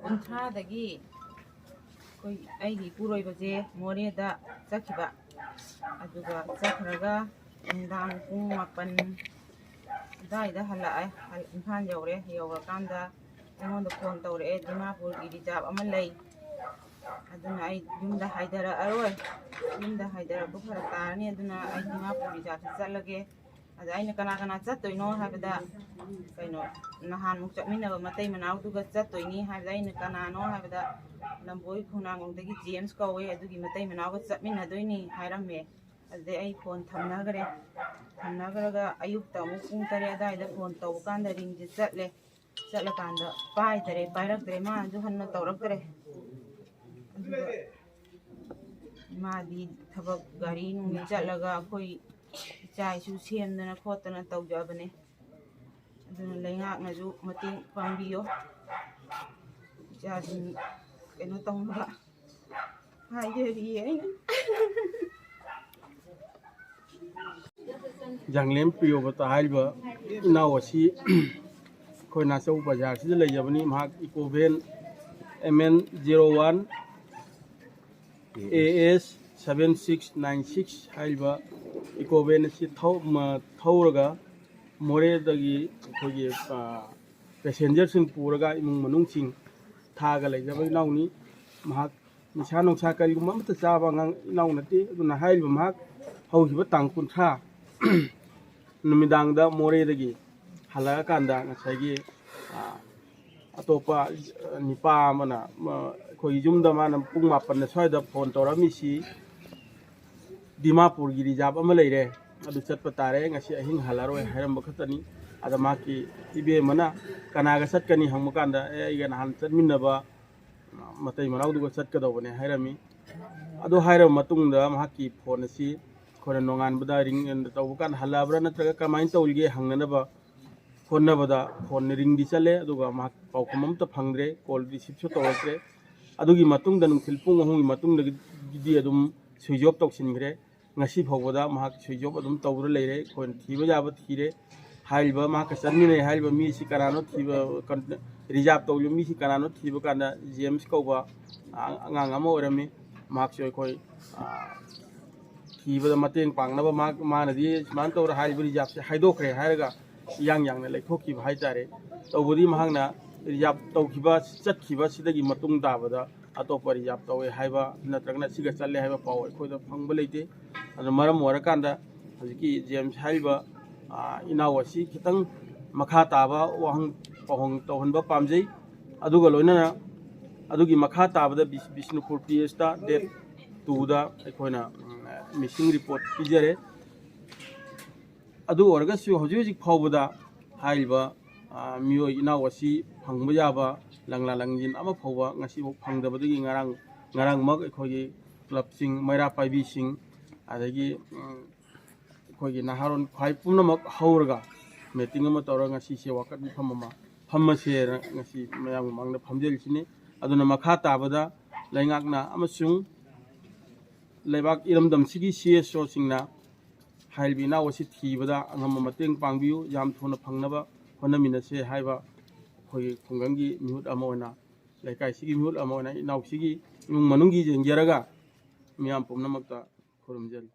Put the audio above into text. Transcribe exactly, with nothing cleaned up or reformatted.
ꯀꯨꯟꯊ꯭ꯔꯥꯗꯒꯤ ꯑꯩꯈꯣꯏ, ꯑꯩꯒꯤ ꯏꯄꯨꯔꯣꯏꯕꯁꯦ ꯃꯣꯔꯦꯗ ꯆꯠꯈꯤꯕ꯫ ꯑꯗꯨꯒ ꯆꯠꯈ꯭ꯔꯒ ꯅꯨꯡꯗꯥꯡ ꯄꯨꯡ ꯃꯥꯄꯟ ꯑꯗꯨꯋꯥꯏꯗ ꯍꯜꯂꯛꯑꯦ꯫ ꯍꯜ-, ꯏꯝꯐꯥꯜ ꯌꯧꯔꯦ꯫ ꯌꯧꯔꯀꯥꯟꯗ ꯑꯩꯉꯣꯟꯗ ꯐꯣꯟ ꯇꯧꯔꯛꯑꯦ, "ꯗꯤꯃꯥꯄꯨꯔꯒꯤ ꯔꯤꯖꯥꯕ ꯑꯃ ꯂꯩ, ꯑꯗꯨꯅ ꯑꯩ ꯌꯨꯝꯗ ꯍꯥꯏꯊꯔꯛꯑꯔꯣꯏ, ꯌꯨꯝꯗ ꯍꯥꯏꯊꯔꯛꯄ ꯐꯔꯛ ꯇꯥꯔꯅꯤ, ꯑꯗꯨꯅ ꯑꯩ ꯗꯤꯃꯥꯄꯨꯔ ꯔꯤꯖꯥꯕꯁꯤ ꯆꯠꯂꯒꯦ꯫" ꯑꯗ ꯑꯩꯅ ꯀꯅꯥ ꯀꯅꯥ ꯆꯠꯇꯣꯏꯅꯣ ꯍꯥꯏꯕꯗ, ꯀꯩꯅꯣ, ꯅꯍꯥꯟꯃꯨꯛ ꯆꯠꯃꯤꯟꯅꯕ ꯃꯇꯩ ꯃꯅꯥꯎꯗꯨꯒ ꯆꯠꯇꯣꯏꯅꯤ ꯍꯥꯏꯕꯗ, ꯑꯩꯅ ꯀꯅꯥꯅꯣ ꯍꯥꯏꯕꯗ, "ꯂꯝꯕꯣꯏ ꯈꯣꯡꯅꯥꯡꯈꯣꯡꯗꯒꯤ ꯖꯦꯝꯁ ꯀꯧꯋꯦ, ꯑꯗꯨꯒꯤ ꯃꯇꯩ ꯃꯅꯥꯎꯒ ꯆꯠꯃꯤꯟꯅꯗꯣꯏꯅꯤ" ꯍꯥꯏꯔꯝꯃꯦ꯫ ꯑꯗꯨꯗꯩ ꯑꯩ ꯐꯣꯟ ꯊꯝꯅꯈ꯭ꯔꯦ꯫ ꯊꯝꯅꯈ꯭ꯔꯒ ꯑꯌꯨꯛꯇ ꯑꯃꯨꯛ ꯄꯨꯡ ꯇꯔꯦꯠ ꯑꯗꯨꯋꯥꯏꯗ ꯐꯣꯟ ꯇꯧꯕ ꯀꯥꯟꯗ ꯔꯤꯡꯁꯦ ꯆꯠꯂꯦ꯫ ꯆꯠꯂꯀꯥꯟꯗ ꯄꯥꯏꯗꯔꯦ, ꯄꯥꯏꯔꯛꯇ꯭ꯔꯦ, ꯃꯥꯅꯁꯨ ꯍꯟꯅ ꯇꯧꯔꯛꯇ꯭ꯔꯦ꯫ ꯑꯗꯨꯒ ꯃꯥꯗꯤ ꯊꯕꯛ ꯒꯥꯔꯤ ꯅꯨꯡꯅꯤ ꯆꯠꯂꯒ ꯑꯩꯈꯣꯏ ꯏꯆꯥ ꯏꯁꯨ ꯁꯦꯝꯗꯅ ꯈꯣꯠꯇꯅ ꯇꯧꯖꯕꯅꯦ꯫ ꯑꯗꯨꯅ ꯂꯩꯉꯥꯛꯅꯁꯨ ꯃꯇꯦꯡ ꯄꯥꯡꯕꯤꯌꯣ, ꯏꯆꯥꯁꯤꯡ ꯀꯩꯅꯣ ꯇꯧꯅꯕ ꯍꯥꯏꯖꯔꯤꯌꯦ ꯑꯩꯅ꯫ ꯌꯥꯡꯂꯦꯝ ꯄ꯭ꯔꯤꯌꯣꯕꯇꯥ ꯍꯥꯏꯔꯤꯕ ꯏꯅꯥꯎ ꯑꯁꯤ ꯑꯩꯈꯣꯏ ꯅꯥꯆꯧ ꯕꯖꯥꯔꯁꯤꯗ ꯂꯩꯖꯕꯅꯤ꯫ ꯃꯍꯥꯛ eco van M N zero one A S seven six nine six ꯍꯥꯏꯔꯤꯕ ꯏꯀꯣ ꯚꯦꯟ ꯑꯁꯤ ꯊꯧ-, ꯃ-, ꯊꯧꯔꯒ ꯃꯣꯔꯦꯗꯒꯤ ꯑꯩꯈꯣꯏꯒꯤ, ꯑ, ꯄꯦꯁꯦꯟꯖꯔꯁꯤꯡ ꯄꯨꯔꯒ ꯏꯃꯨꯡ ꯃꯅꯨꯡꯁꯤꯡ ꯊꯥꯒ ꯂꯩꯖꯕ ꯏꯅꯥꯎꯅꯤ꯫ ꯃꯍꯥꯛ ꯅꯤꯁꯥ ꯅꯨꯡꯁꯥ ꯀꯔꯤꯒꯨꯝꯕ ꯑꯃꯠꯇ ꯆꯥꯕ ꯑꯉꯥꯡ ꯏꯅꯥꯎ ꯅꯠꯇꯦ꯫ ꯑꯗꯨꯅ ꯍꯥꯏꯔꯤꯕ ꯃꯍꯥꯛ ꯍꯧꯈꯤꯕ ꯇꯥꯡ ꯀꯨꯟꯊ꯭ꯔꯥ ꯅꯨꯃꯤꯗꯥꯡꯗ ꯃꯣꯔꯦꯗꯒꯤ ꯍꯜꯂꯛꯑꯀꯥꯟꯗ ꯉꯁꯥꯏꯒꯤ, ꯑ, ꯑꯇꯣꯞꯄ, ꯑ, ꯅꯤꯄꯥ ꯑꯃꯅ, ꯑ, ꯑꯩꯈꯣꯏꯒꯤ ꯌꯨꯝꯗ ꯃꯥꯅ ꯄꯨꯡ ꯃꯥꯄꯟ ꯁ꯭ꯋꯥꯏꯗ ꯐꯣꯟ ꯇꯧꯔꯛꯑꯝꯃꯤꯁꯤ, ꯗꯤꯃꯥꯄꯨꯔꯒꯤ ꯔꯤꯖꯥꯕ ꯑꯃ ꯂꯩꯔꯦ, ꯑꯗꯨ ꯆꯠꯄ ꯇꯥꯔꯦ, ꯉꯁꯤ ꯑꯍꯤꯡ ꯍꯜꯂꯔꯣꯏ ꯍꯥꯏꯔꯝꯕ ꯈꯛꯇꯅꯤ꯫ ꯑꯗ ꯃꯍꯥꯛꯀꯤ ꯏꯕꯦꯝꯃꯅ ꯀꯅꯥꯒ ꯆꯠꯀꯅꯤ ꯍꯪꯕ ꯀꯥꯟꯗ, "ꯑꯦ, ꯑꯩꯒ ꯅꯍꯥꯟ ꯆꯠꯃꯤꯟꯅꯕ ꯃꯇꯩ ꯃꯅꯥꯎꯗꯨꯒ ꯆꯠꯀꯗꯧꯕꯅꯦ" ꯍꯥꯏꯔꯝꯃꯤ꯫ ꯑꯗꯨ ꯍꯥꯏꯔꯕ ꯃꯇꯨꯡꯗ ꯃꯍꯥꯛꯀꯤ ꯐꯣꯟ ꯑꯁꯤ ꯑꯩꯈꯣꯏꯅ ꯅꯣꯡꯉꯥꯟꯕꯗ ꯔꯤꯡ ꯇꯧꯕ ꯀꯥꯟꯗ ꯍꯜꯂꯛꯑꯕ꯭ꯔꯥ ꯅꯠꯇ꯭ꯔꯒ ꯀꯃꯥꯏꯅ ꯇꯧꯔꯤꯒꯦ ꯍꯪꯅꯅꯕ ꯍꯣꯠꯅꯕꯗ ꯐꯣꯟ ꯔꯤꯡꯗꯤ ꯆꯠꯂꯦ, ꯑꯗꯨꯒ ꯃꯍꯥꯛ ꯄꯥꯎꯈꯨꯝ ꯑꯃꯠꯇ ꯐꯪꯗ꯭ꯔꯦ, ꯀꯣꯜ ꯔꯤꯁꯤꯞꯁꯨ ꯇꯧꯔꯛꯇ꯭ꯔꯦ꯫ ꯑꯗꯨꯒꯤ ꯃꯇꯨꯡꯗ ꯅꯨꯡꯊꯤꯜ ꯄꯨꯡ ꯑꯍꯨꯝꯒꯤ ꯃꯇꯨꯡꯗꯒꯤꯗꯤ ꯑꯗꯨꯝ ꯁ꯭ꯋꯤꯆ ꯑꯣꯐ ꯇꯧꯁꯤꯟꯈ꯭ꯔꯦ꯫ ꯉꯁꯤ ꯐꯥꯎꯕꯗ ꯃꯍꯥꯛ ꯁ꯭ꯋꯤꯆ ꯑꯣꯐ ꯑꯗꯨꯝ ꯇꯧꯗꯨꯅ ꯂꯩꯔꯦ꯫ ꯑꯩꯈꯣꯏꯅ ꯊꯤꯕ ꯌꯥꯕ ꯊꯤꯔꯦ꯫ ꯍꯥꯏꯔꯤꯕ ꯃꯍꯥꯛꯀ ꯆꯠꯃꯤꯟꯅꯩ ꯍꯥꯏꯔꯤꯕ ꯃꯤꯁꯤ ꯀꯅꯥꯅꯣ ꯊꯤꯕ, ꯀꯟ-, ꯔꯤꯖꯥꯕ ꯇꯧꯔꯤꯕ ꯃꯤꯁꯤ ꯀꯅꯥꯅꯣ ꯊꯤꯕ ꯀꯥꯟꯗ ꯖꯦꯝꯁ ꯀꯧꯕ ꯑ-, ꯑꯉꯥꯡ ꯑꯃ ꯑꯣꯏꯔꯝꯃꯤ꯫ ꯃꯍꯥꯛꯁꯨ ꯑꯩꯈꯣꯏ, ꯑ, ꯊꯤꯕꯗ ꯃꯇꯦꯡ ꯄꯥꯡꯅꯕ ꯃꯍꯥꯛ, ꯃꯥꯅꯗꯤ ꯁꯨꯃꯥꯏꯅ ꯇꯧꯔ ꯍꯥꯏꯔꯤꯕ ꯔꯤꯖꯥꯕꯁꯦ ꯍꯥꯏꯗꯣꯛꯈ꯭ꯔꯦ ꯍꯥꯏꯔꯒ ꯏꯌꯥꯡ ꯌꯥꯡꯅ ꯂꯩꯊꯣꯛꯈꯤꯕ ꯍꯥꯏꯇꯥꯔꯦ꯫ ꯇꯧꯕꯗꯤ ꯃꯍꯥꯛꯅ ꯔꯤꯖꯥꯕ ꯇꯧꯈꯤꯕ, ꯆꯠꯈꯤꯕ ꯁꯤꯗꯒꯤ ꯃꯇꯨꯡ ꯇꯥꯕꯗ ꯑꯇꯣꯞꯄ ꯔꯤꯖꯥꯕ ꯇꯧꯋꯦ ꯍꯥꯏꯕ ꯅꯠꯇ꯭ꯔꯒꯅ ꯁꯤꯒ ꯆꯠꯂꯦ ꯍꯥꯏꯕ ꯄꯥꯎ ꯑꯩꯈꯣꯏꯗ ꯐꯪꯕ ꯂꯩꯇꯦ꯫ ꯑꯗꯨꯅ ꯃꯔꯝ ꯑꯣꯏꯔꯀꯥꯟꯗ ꯍꯧꯖꯤꯛꯀꯤ ꯖꯦꯝꯁ ꯍꯥꯏꯔꯤꯕ, ꯑ, ꯏꯅꯥꯎ ꯑꯁꯤ ꯈꯤꯇꯪ ꯃꯈꯥ ꯇꯥꯕ ꯋꯥꯍꯪ ꯄꯥꯎꯍꯪ ꯇꯧꯍꯟꯕ ꯄꯥꯝꯖꯩ꯫ ꯑꯗꯨꯒ ꯂꯣꯏꯅꯅ ꯑꯗꯨꯒꯤ ꯃꯈꯥ ꯇꯥꯕꯗ ꯕꯤꯁ-, ꯕꯤꯁꯅꯨꯄꯨꯔ ꯄꯤ ꯑꯦꯁꯇ ꯗꯦꯠ ꯇꯨꯗ ꯑꯩꯈꯣꯏꯅ, ꯎꯝ, ꯃꯤꯁꯤꯡ ꯔꯤꯄꯣꯔꯠ ꯄꯤꯖꯔꯦ꯫ ꯑꯗꯨ ꯑꯣꯏꯔꯒꯁꯨ ꯍꯧꯖꯤꯛ ꯍꯧꯖꯤꯛ ꯐꯥꯎꯕꯗ ꯍꯥꯏꯔꯤꯕ, ꯑ, ꯃꯤꯑꯣꯏ ꯏꯅꯥꯎ ꯑꯁꯤ ꯐꯪꯕ ꯌꯥꯕ ꯂꯪꯂꯥ ꯂꯪꯖꯤꯟ ꯑꯃ ꯐꯥꯎꯕ ꯉꯁꯤꯐꯥꯎ ꯐꯪꯗꯕꯗꯒꯤ ꯉꯔꯥꯡ, ꯉꯔꯥꯡꯃꯛ ꯑꯩꯈꯣꯏꯒꯤ ꯀ꯭ꯂꯕꯁꯤꯡ, ꯃꯩꯔꯥ ꯄꯥꯏꯕꯤꯁꯤꯡ, ꯑꯗꯒꯤ, ꯎꯝ, ꯑꯩꯈꯣꯏꯒꯤ ꯅꯍꯥꯔꯣꯜ ꯈ꯭ꯋꯥꯏ ꯄꯨꯝꯅꯃꯛ ꯍꯧꯔꯒ ꯃꯤꯇꯤꯡ ꯑꯃ ꯇꯧꯔꯒ ꯉꯁꯤꯁꯦ ꯋꯥꯀꯠ ꯃꯤꯐꯝ ꯑꯃ ꯐꯝꯃꯁꯦꯅ ꯉꯁꯤ ꯃꯌꯥꯝꯒꯤ ꯃꯃꯥꯡꯗ ꯐꯝꯖꯔꯤꯁꯤꯅꯤ꯫ ꯑꯗꯨꯅ ꯃꯈꯥ ꯇꯥꯕꯗ ꯂꯩꯉꯥꯛꯅ ꯑꯃꯁꯨꯡ ꯂꯩꯕꯥꯛ ꯏꯔꯝꯗꯝꯁꯤꯒꯤ ꯁꯤ ꯑꯦꯁ ꯑꯣꯁꯤꯡꯅ ꯍꯥꯏꯔꯤꯕ ꯏꯅꯥꯎ ꯑꯁꯤ ꯊꯤꯕꯗ ꯑꯉꯝꯕ ꯃꯇꯦꯡ ꯄꯥꯡꯕꯤꯌꯨ, ꯌꯥꯝ ꯊꯨꯅ ꯐꯪꯅꯕ ꯍꯣꯠꯅꯃꯤꯟꯅꯁꯦ ꯍꯥꯏꯕ ꯑꯩꯈꯣꯏꯒꯤ ꯈꯨꯡꯒꯪꯒꯤ ꯃꯤꯍꯨꯠ ꯑꯃ ꯑꯣꯏꯅ, ꯂꯩꯀꯥꯏꯁꯤꯒꯤ ꯃꯤꯍꯨꯠ ꯑꯃ ꯑꯣꯏꯅ ꯏꯅꯥꯎꯁꯤꯒꯤ ꯏꯃꯨꯡ ꯃꯅꯨꯡꯒꯤ ꯌꯦꯡꯖꯔꯒ ꯃꯤꯌꯥꯝ ꯄꯨꯝꯅꯃꯛꯇ ꯈꯨꯔꯨꯝꯖꯔꯤ꯫